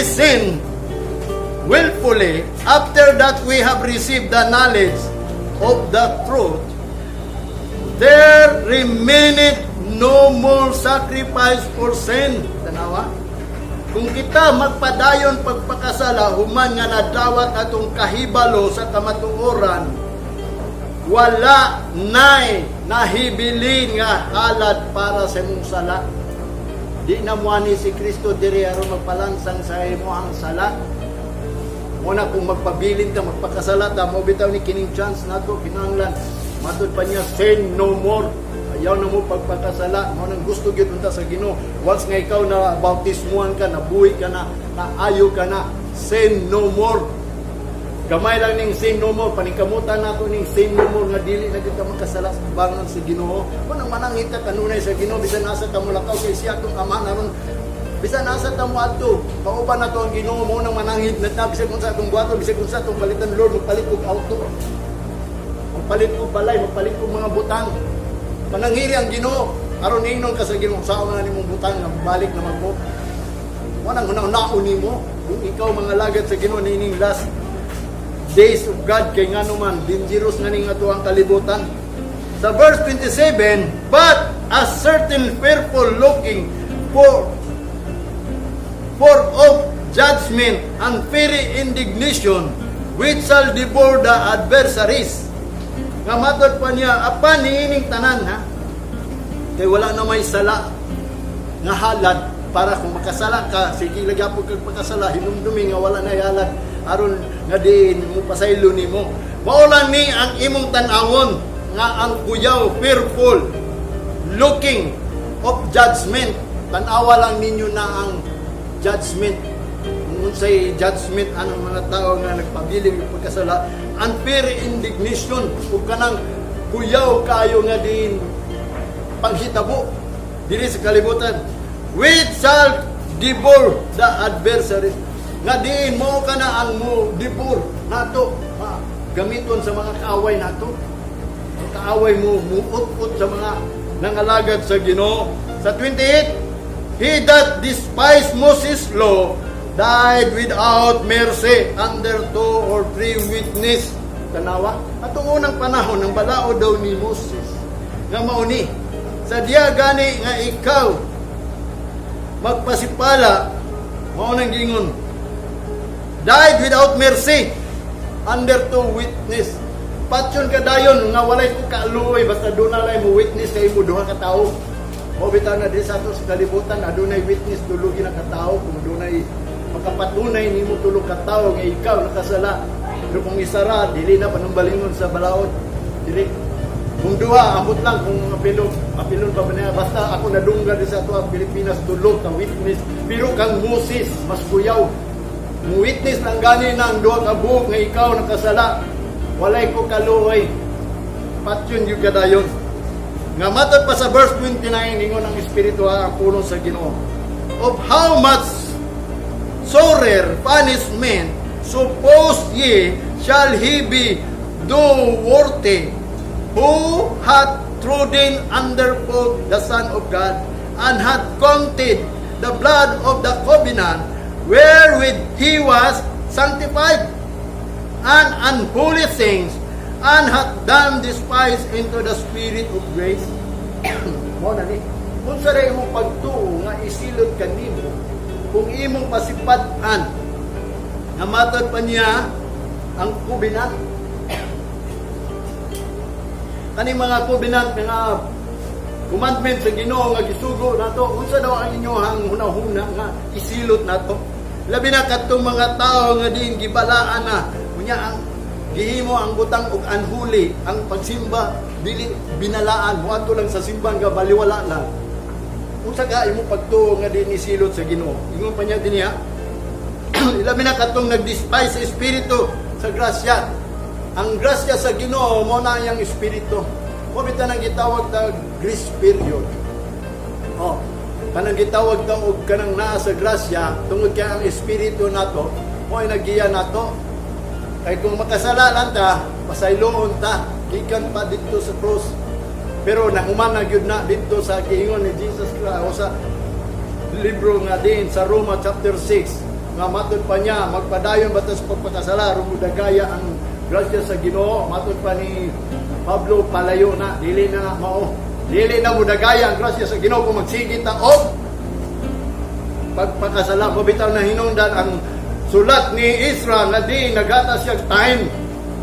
we sin willfully, after that we have received the knowledge of the truth, there remaineth no more sacrifice for sin. Tanawa? Kung kita magpadayon pagpakasala, human nga nadawat atong kahibalo sa kamatuoran, wala nay nahibilin nga halad para sa imong sala. Di na muani si Kristo diri aron magpalansang sa imong sala. Muna kung magpabilin ta, magpakasala ta, mo bitaw ni kining chance nato kinahanglan. Matud pa niya, "Sin no more." Ayaw na mo pagpakasala. Mao nang gusto gyud unta sa Ginoo. Once nga ikaw na bautismuhan ka, nabuhi ka na, naayo ka na, sin no more. Gamay lang ning sin no more, paningkamutan nato ning sin no more nga dili na gyud ka makasala sa atubangan sa Ginoo. Mao nang manangit ka kanunay sa Ginoo bisan asa ka molakaw kay siya atong Ama naron. Bisan asa ta mo adto, kauban nato ang Ginoo. Mao nang mananghid na ta bisan kung sa atong buhaton, bisan kung sa atong palitan. Lord, magpalit og auto, magpalit og balay, magpalit og mga butang. Mananghiri ang Ginoo aron ingnon ka sa Ginoo, "Saon na nimong butang nga balik naman ko?" Mao nang hunahunaon nimo kung ikaw mga lagad sa Ginoo niining last days of God, kay ngano man dangerous na ning ato ang kalibutan. Sa verse 27, "But a certain fearful looking for of judgment and fiery indignation which shall devour the adversaries." Nga matod pa niya, apan niining tanan ha, kay wala na may sala nga halad para kung makasala ka, sige lagi po kag makasala, hinumdumi nga wala na halad aron nga diin mo pasaylo nimo. Mao lang ni ang imong tan-awon nga ang kuyaw, fearful looking of judgment. Tan-awa lang ninyo na ang judgment, kung unsay judgment anong mga tao nga nagpabiling og pagkasala, and fiery indignation, ug kanang kuyaw kayo nga diin panghitabo diri sa kalibutan, which shall devour the adversaries, nga diin mo kana ang mo devour nato, gamiton sa mga kaaway nato. Ang kaaway mo muut-ut sa mga nangalagad sa Ginoo. Sa 28, "He that despised Moses' law died without mercy under two or three witness." Tanawa, atong unang panahon, ang balaod daw ni Moses nga mauni sa diya gani nga ikaw magpasipala, mao nang gingon, died without mercy under two witness. Patyon ka dayon nga walay ko kaaluoy basta doon na mo witness kay imo duha ka tawo. Mao bitaw na diri sa ato sa kalibutan adunay witness, tulo na ka tawo. Kung dunay makapatunay nimo tulo ka tawo nga ikaw nakasala. Pero kung isara, dili na panumbalingon sa balaod. Dili kung duha, ambot lang kung apilon, apilon pa ba niya. Basta ako nadunggan di sa ato ang Pilipinas, tulo ka witness. Pero kang Moses, mas kuyaw. Mo witness lang gani na ang duha ka buok nga ikaw nakasala, walay ko kaluoy. Patyon yung kadayon. Nga matod pa sa verse 29, ingon ang Espiritu ang pulong sa Ginoo, "Of how much sorer punishment suppose ye shall he be do worthy who hath trodden under foot the Son of God and hath counted the blood of the covenant wherewith he was sanctified an unholy things and hath done despite unto the Spirit of grace?" Mo na ni. Kung sa imong pagtuo nga isilot kanimo, kung imong pasipad-an, nga matod pa niya ang covenant. Kani mga covenant, mga commandment sa Ginoo nga gisugo nato, unsa daw ang inyong hunahuna nga isilot nato? Labi na kadtong mga tao nga diin gibalaan na, unya ang gihimo ang butang og unholy, ang pagsimba dili binalaan, moadto lang sa simbahan nga baliwala lang. Unsa ka imong pagtuo nga diin isilot sa Ginoo? Ingon pa niya dinhiya, labi na katong nag-despise sa espiritu sa grasya. Ang grasya sa Ginoo mo na iyang espiritu. Mo bitaw nang gitawag ta grace period. Oh, kanang gitawag ta og kanang naa sa grasya tungod kay ang espiritu nato mo ay nagiya nato. Kay kung makasala lang ta, pasayloon ta gikan pa didto sa cross. Pero nahuman na gyud na didto sa giingon ni Jesus Christ o sa libro nga din sa Roma chapter 6. Nga matod pa niya, magpadayon ba ta sa pagpakasala aron mudagaya ang grasya sa Ginoo? Matod pa ni Pablo, palayo na, dili na na mao. Dili na mudagaya ang grasya sa Ginoo kung magsige ta og pagpakasala. Mao bitaw na hinungdan ang sulat ni Ezra nga di naghatag siya time,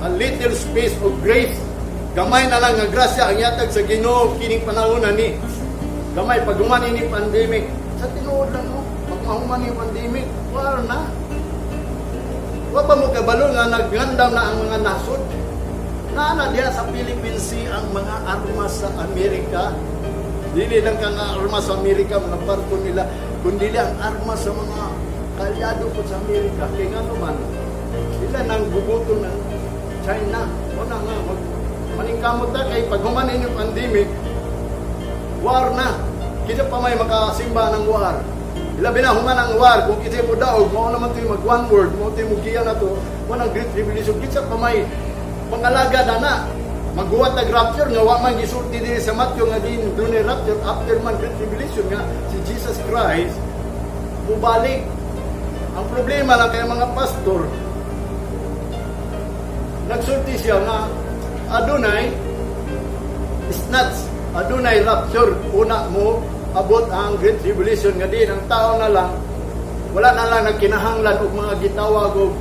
a little space of grace. Gamay na lang nga grasya ang yatag sa Ginoo kining panahon na ni. Gamay pag human ini pandemic, sa tinuod lang, no. Pag mahuman ni pandemic, war na. Wa pa mo kabalo nga nagngandam na ang mga nasod. Naa na diha sa Philippine Sea ang mga armas sa Amerika. Dili lang kang armas sa Amerika, mga barko nila, kundi ang armas sa mga kaalyado po sa Amerika. Kaya nga naman, sila nang gugutom ng China. O na nga, maningkamot ta kay pag human yung pandemic, war na. Kita pa may makasimba ng war. Ilabi na human ang war, kung kita mo daog, mao naman ito mag one world, mao ito mo giya na to, mo ng Great Tribulation, kita pa may pangalagad na. Maghuwat nag rapture nga wa man gisulti diri sa Matthew nga din dunay rapture after man Great Tribulation nga si Jesus Christ mubalik. Ang problema lang kay mga pastor, nagsulti siya nga adunay snatch, adunay rapture una mo abot ang Great Tribulation, nga din ang tao na lang wala na lang nagkinahanglan og mga gitawag og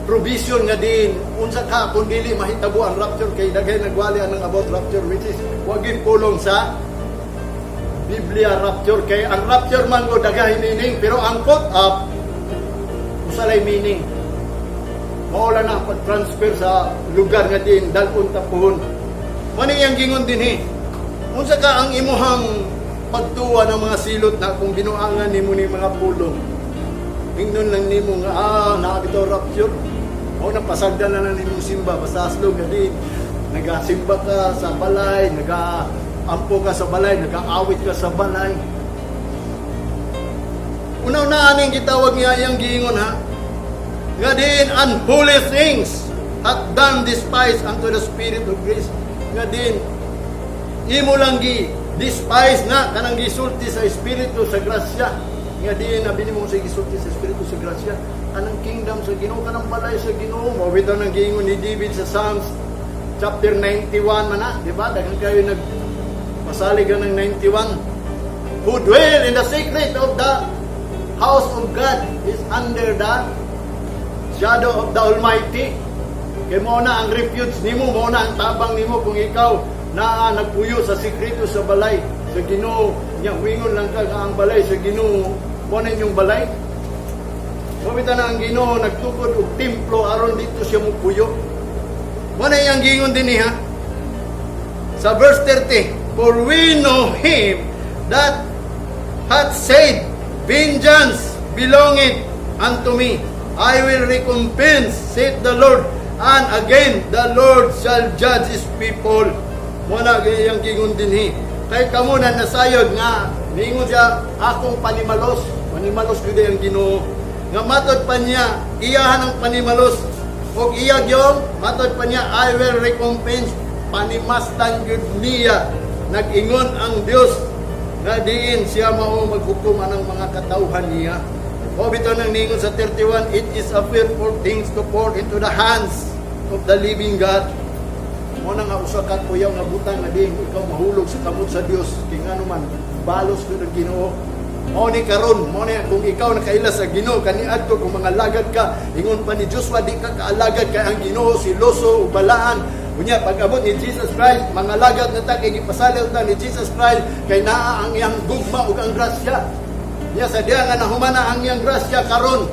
provision nga din unsa ka kung dili mahitabo ang rapture, kay daghay nagwali ang about rapture, which is wa gyud pulong sa Biblia rapture, kay ang rapture man go daghay meaning, pero ang caught up usa lay meaning. Mao lang na ang pag-transfer sa lugar nga din dal-on ta puhon. Mao ni iyang gingon dinhi. Unsa ka ang imuhang pagtuwa ng mga silot na kung binuangan nimo ni mga pulong? Ingnon lang nimo nga naa bitaw rapture. Mao na pasagdan na lang nimong simba, basta aslog nga din nagasimba ka sa balay, nagaampo ka sa balay, nagaawit ka sa balay. Una-una aning gitawag niya iyang giingon, ha. Nga din unholy things hath done despise unto the Spirit of grace. Nga din imo lang gi despise na kanang gisulti sa Espiritu sa grasya. Nga din abi nimo sa gisulti sa Espiritu sa grasya kanang kingdom sa Ginoo, kanang balay sa Ginoo. Mao bitaw nang giingon ni David sa Psalms chapter 91 man na, di ba? Daghan kayo nag pasalig ng 91. Who dwell in the secret of the house of God is under the shadow of the Almighty. Kay mao na ang refuge nimo, mao na ang tabang nimo kung ikaw naa nagpuyo sa sekreto sa balay sa Ginoo. Nya wingon lang ka nga ang balay sa Ginoo mo na inyong balay. Mao bitaw na ang Ginoo nagtukod og templo aron dito siya mupuyo. Mao na iyang giingon dinhi, ha. Sa verse 30, "For we know him that hath said, 'Vengeance belongeth unto me. I will recompense, saith the Lord. And again, the Lord shall judge his people.'" Mao na iyang giingon dinhi. Kay kamo na nasayod nga niingon siya, "Akong panimalos." Panimalos gyud ang Ginoo. Nga matod pa niya, iyahan ang panimalos. Og iya gyud, matod pa niya, "I will recompense." Panimasdan gyud niya. Nag-ingon ang Dios nga diin siya mao maghukom anang mga katawhan niya. O bitaw nang ningon sa 31, "It is a fearful things to fall into the hands of the living God." Mao na nga usa ka kuyaw nga butang nga diin ikaw mahulog sa kamot sa Dios, kay ngano man balos gyud ang Ginoo. Mao ni karon, mao ni kung ikaw nakaila sa Ginoo kaniadto, kung mga alagad ka, ingon pa ni Joshua, di ka kaalagad kay ang Ginoo siloso ug balaan. Unya pag abot ni Jesus Christ, mga alagad na ta kay gipasaliw ta ni Jesus Christ, kay naa ang iyang gugma ug ang grasya. Nya sa diha nga nahuman na ang iyang grasya karon,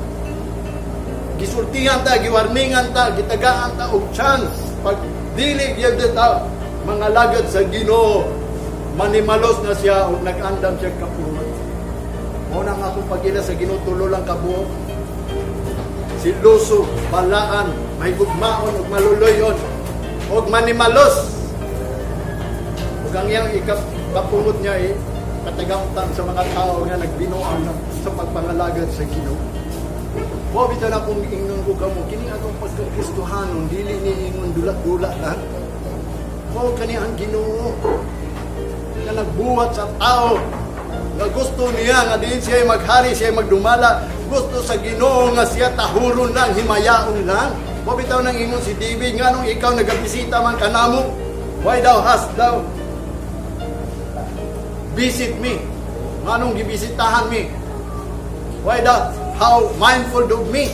gisultihan ta, giwarningan ta, gitagaan ta og chance. Pag dili gyud ta mga lagad sa Ginoo, manimalos na siya ug nag-andam siya kapungot. Mao na nga akong pag-ila sa Ginoo, tulo lang kabuok. Siloso, balaan, mahigugmaon ug maluloyon ug manimalos. Ug ang iyang ikapungot niya eh, katagamtan sa mga tao nga nagbinuang na sa pagpangalagad sa Ginoo. Mao bitaw na kung ingnon ko kamo, kini atong pagkakristohanon, dili ni ingon dula-dula lang. Mao kani ang Ginoo nga nagbuhat sa tao. Nga gusto niya nga diin siya maghari, siya magdumala. Gusto sa Ginoo nga siya tahuron lang, himayaon lang. Mao bitaw nang ingon si David, "Nganong ikaw nagabisita man kanamo? Why thou hast thou visit me? Nganong gibisitahan mi? Why thou how mindful of me?"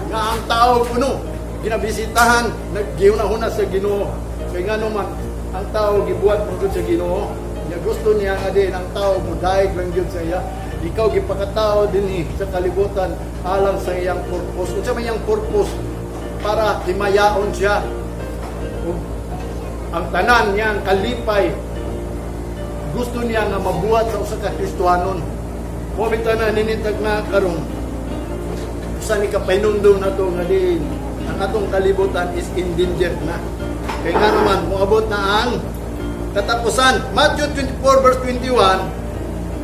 Nga ang tao kuno ginabisitahan, naggihuna-huna sa Ginoo. Kay ngano man ang tao gibuhat man gud sa Ginoo. Nya gusto niya nga din ang tao mudayeg lang gyud sa iya. Ikaw gipakatao dinhi sa kalibutan alang sa iyang purpose. Unsa man iyang purpose? Para himayaon siya. Ug ang tanan niyang kalipay gusto niya nga mabuhat sa usa ka Kristohanon. Mao bitaw na ninitag na karon usa ni kapahinumdum nato nga din ang atong kalibutan is endangered na. Kay nga naman moabot na ang katapusan. Matthew 24 verse 21: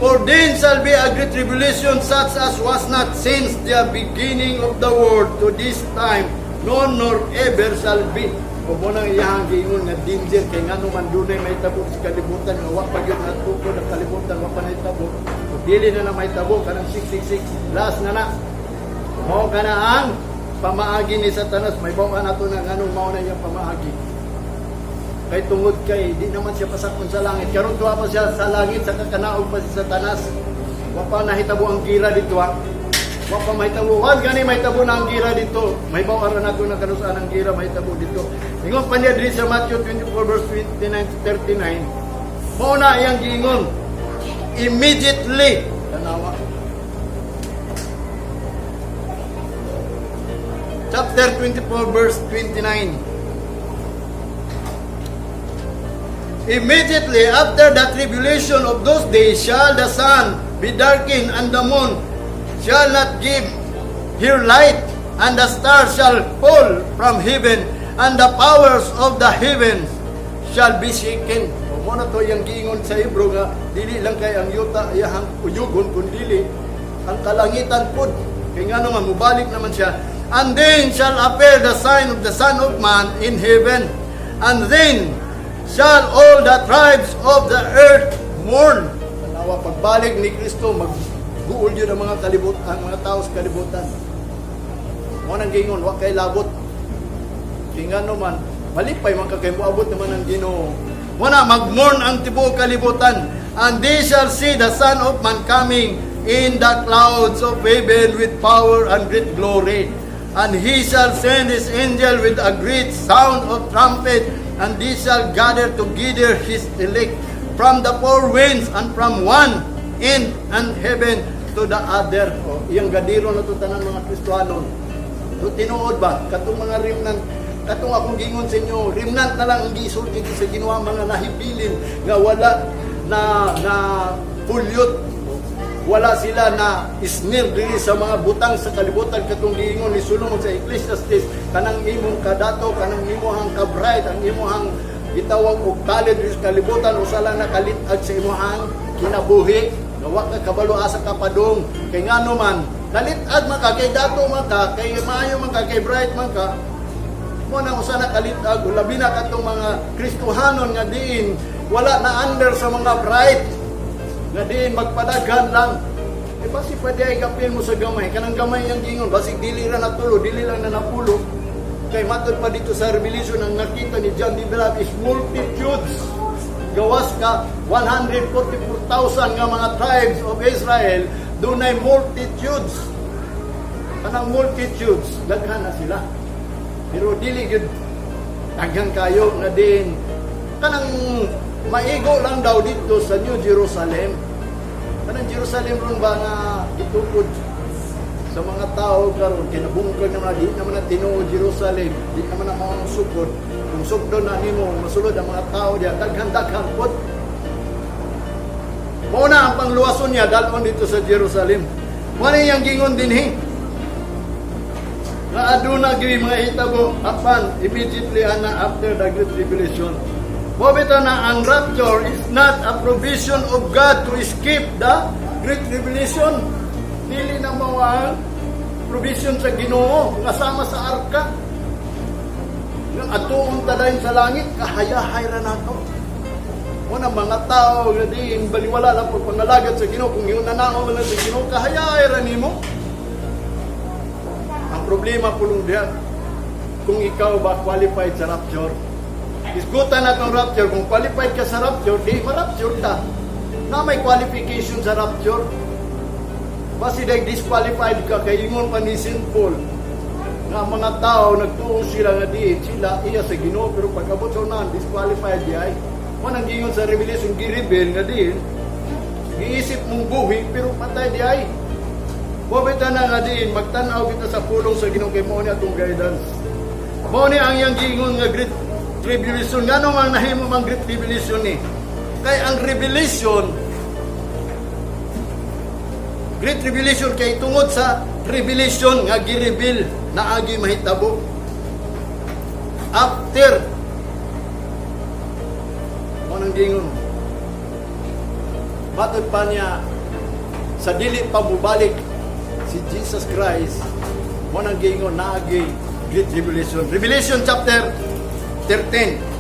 "For then shall be a great tribulation, such as was not since the beginning of the world to this time, no nor ever shall be." O mao nang iyang giingon nga danger, kay ngano man dunay mahitabo sa kalibutan nga wa pa gyud natukod ang kalibutan, wa pa nahitabo. O dili na na mahitabo kanang 666, last na na. Mao kana ang pamaagi ni Satanas. May bawa nato na nganong mao na iyang pamaagi. Kay tungod kay di naman siya pasakon sa langit. Karon tuwa pa siya sa langit, sa kakanaog pa si Satanas. Wa pa nahitabo ang gira dito, ha. Wa pa mahitabo. Wa gani mahitabo na ang gira dito. May bawa ra nato na kanusaan ang gira mahitabo dito. Ingon pa niya diri sa Matthew 24 verse 29 to 39. Mao na iyang giingon. Immediately. Tanawa. Chapter 24 verse 29. "Immediately after the tribulation of those days shall the sun be darkened, and the moon shall not give her light, and the stars shall fall from heaven, and the powers of the heavens shall be shaken." O mao na to yung giingon sa Hebrew nga dili lang kay ang yuta iyahang uyugon, kun dili ang kalangitan pud. Kay ngano man mubalik naman siya. "And then shall appear the sign of the Son of Man in heaven, and then shall all the tribes of the earth mourn." Tanawa, pagbalik ni Kristo, magguol yun ang mga tao sa kalibutan. Mao nang giingon, wa kay labot. Kay ngano man, malipay man ka kay moabot naman ang Ginoo. Mao na magmourn ang tibuok kalibutan. "And they shall see the Son of Man coming in the clouds of heaven with power and great glory. And he shall send his angel with a great sound of trumpet, and they shall gather together his elect from the four winds and from one end and heaven to the other." O, iyang gadiro na to tanan mga Kristohanon. So tinuod ba katong mga remnant, katong akong gingon sa inyo, remnant na lang ang gisulti sa Ginoo, mga nahibilin nga wala na na pollute, wala sila na snare diri sa mga butang sa kalibutan, katong giingon ni Solomon sa Ecclesiastes, kanang imong kadato, kanang imong kabright, ang imong gitawag og talent diri sa kalibutan, usa lang nakalit-ag sa imong kinabuhi nga wa ka kabalo asa ka padung. Kay ngano man nalit-ag man ka, kay dato man ka, kay maayo man ka, kay bright man ka. Mao na usa na kalit-ag, labi na katong mga Kristohanon nga diin wala na under sa mga bright, nga diin magpadaghan lang. Eh basi pwede ay gapin mo sa gamay, kanang gamay yang gingon, basig dili ra natulo, dili lang na napulo. Kay matod pa dito sa Revelation, ang nakita ni John the Beloved is multitudes. Gawas ka 144,000 nga mga tribes of Israel, dunay multitudes. Kanang multitudes, daghan na sila. Pero dili gyud daghan kayo nga din kanang maigo lang daw dito sa New Jerusalem. Kanang Jerusalem ron ba nga gitukod sa mga tao karon, kinabungkag naman, di naman na tinuod Jerusalem, di naman na mao ang sukod. Kung sukdon na nimo masulod ang mga tao diya, daghan-daghan pod. Mao na ang pangluwason niya dalon dito sa Jerusalem. Mao na iyang gingon dinhi nga aduna gyud mga hitabo apan immediately ana after the great tribulation. Mao bitaw na ang rapture is not a provision of God to escape the great tribulation. Dili na mao ang provision sa Ginoo nga sama sa arka. Nga atuon ta dayon sa langit, kahayahay ra nato. Mo na mga tao nga diin baliwala lang pagpangalagad sa Ginoo, kung yun nanao man lang sa Ginoo, kahayay ra nimo. Ang problema pulong diha, kung ikaw ba qualified sa rapture. Isgutan na itong rapture, kung qualified ka sa rapture, di ma-rapture ka. Na may qualification sa rapture. Basi dahil disqualified ka, kay ingon pa ni St. Paul, nga ang mga tao, nagtuo sila nga di, sila iya sa Ginoo, pero pag abot sa unahan, disqualified di ay. Mo nang giingon sa Revelation, gi-reveal nga di, giisip mong buhi, pero patay di ay. Bobita na nga diin, magtanaw kita sa pulong sa Ginoo kay mao ni atong guidance. Mao ni ang iyang giingon nga Great Tribulation. Ngano man nahimo mang Great Tribulation ni? Kay ang revelation, Great Tribulation kay tungod sa revelation nga gi-reveal na agi mahitabo. After mao nang giingon. Matod pa niya sa dili pa mubalik si Jesus Christ, mo nang giingon naagi Great Tribulation. Revelation chapter 13.